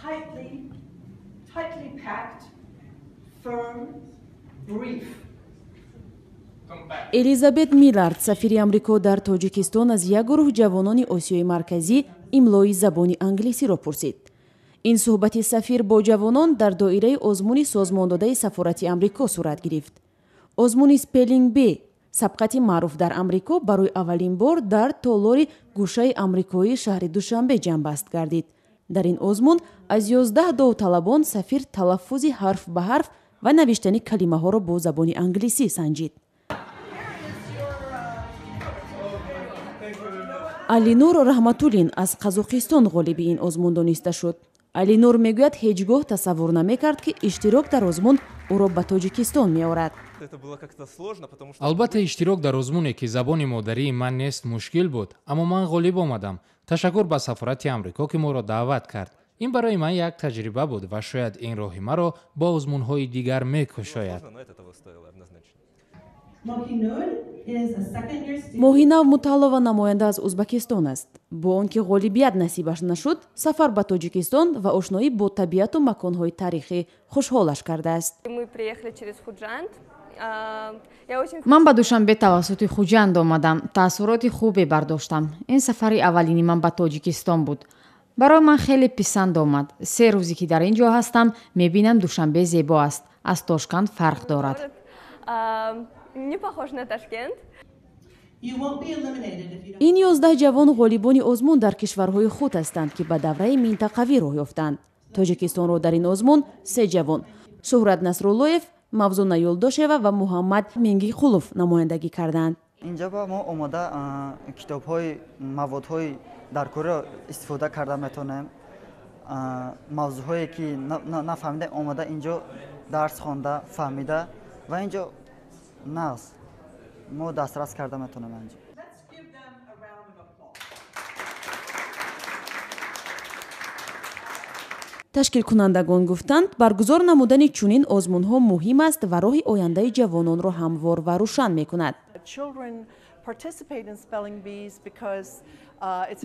Tightly, tightly packed, firm, brief. Элизабет Миллард, сафири Амрико дар Тоҷикистон, аз як гурӯҳ ҷавонони Осиёи Марказӣ имлои забони англисиро пурсид. Ин суҳбати сафир бо ҷавонон дар доираи озмуни созмондодаи сафорати Амрико сурат гирифт. Озмуни Spelling Bee, сабқати маъруф дар Амрико, барои аввалин бор дар толори гӯшаи амрикоии шаҳри Душанбе ҷамъбаст гардид. Дар ин озмун аз 11 довталабон сафир талаффузи ҳарф ба ҳарф ва навиштани калимаҳоро бо забони англисӣ санҷид. Алинур Раҳматуллин аз Қазоқистон ғолиби ин озмун дониста шуд. Алинур мегӯяд, ҳеҷ гоҳ тасаввур намекард, ки иштирок дар озмун ӯро ба Тоҷикистон меорад. Албатта, иштирок дар озмуне, ки забони модарии ман нест, мушкил буд, аммо ман ғолиб омадам. Ташаккур ба сафорати Амрико, ки моро даъват кард. Ин барои ман як таҷриба буд ва шояд ин роҳи маро бо озмунҳои дигар мекушояд. Моҳинав Муталлова намоянда аз Узбакистон аст. Бо он ки ғолибият насибаш нашуд, сафар ба Тоҷикистон ва ошноӣ бо табиату маконҳои таърихӣ хушҳолаш кардааст. Ман ба Душанбе тавассути Хуҷанд омадам. Таассуроти хубе бардоштам. Ин сафари аввалини ман ба Тоҷикистон буд. Барои ман хеле писанд омад. 3 рӯзе ки дар ин ҷо ҳастам, мебинам, Душанбе зебо аст, аз Тошканд фарқ дорад. Не похож на Ташкент. Ин 11 ҷавон ғолибони озмун дар кишварҳои худ ҳастанд, ки ба давраи минтақавӣ роҳ ёфтанд. Тоҷикистонро дар ин озмун се ҷавон, Шӯҳрат Насруллоев, Мавзуна Юлдошева ва Муҳаммад Мингиқулов, намояндагӣ карданд. Инҷо ба мо омода китобҳои, маводҳои даркориро истифода карда метавонем. Мавзӯъҳое ки нафаҳмида, омода инҷо дарс хонда, фаҳмида ва инҷо нағз мо дастрас карда метавонем инҷо. Ташкилкунандагон гуфтанд, баргузор намудани чунин озмунҳо муҳим аст ва роҳи ояндаи ҷавононро ҳамвор ва рӯшан мекунад.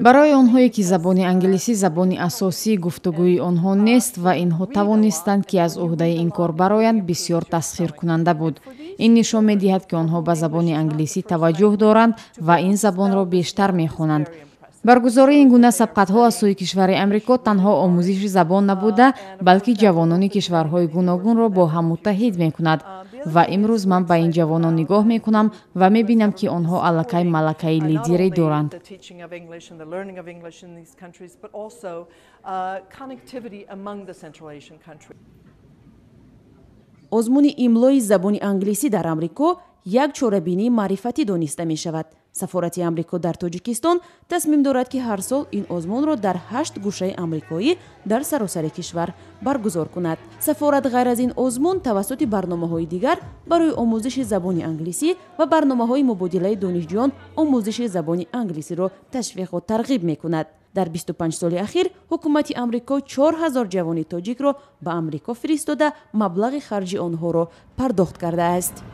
Барои онҳое, ки забони англисӣ забони асосии гуфтугӯи онҳо нест ва инҳо тавонистанд, ки аз ӯҳдаи ин кор бароянд, бисёр тасхиркунанда буд. Ин нишон медиҳад, ки онҳо ба забони англисӣ таваҷҷӯҳ доранд ва ин забонро бештар мехонанд. Баргузории ин гуна сабқатҳо аз сӯи кишвари Амрико танҳо омӯзиши забон набуда, балки ҷавонони кишварҳои гуногунро бо ҳам муттаҳид мекунад. Ва имрӯз ман ба ин ҷавонон нигоҳ мекунам ва мебинам, ки онҳо аллакай малакаи лидерӣ доранд. Озмуни имлои забони англисӣ дар Амрико як чорабинии маърифатӣ дониста мешавад. Сафорати Амрико дар Тоҷикистон тасмим дорад, ки ҳар сол ин озмунро дар ҳашт гӯшаи амрикоӣ дар саросари кишвар баргузор кунад. Сафорат ғайр аз ин озмун тавассути барномаҳои дигар барои омӯзиши забони англисӣ ва барномаҳои мубодилаи донишҷӯён омӯзиши забони англисиро ташвиқу тарғиб мекунад. Дар 25 соли ахир ҳукумати Амрико 4000 ҷавони тоҷикро ба Амрико фиристода, маблағи харҷи онҳоро пардохт кардааст.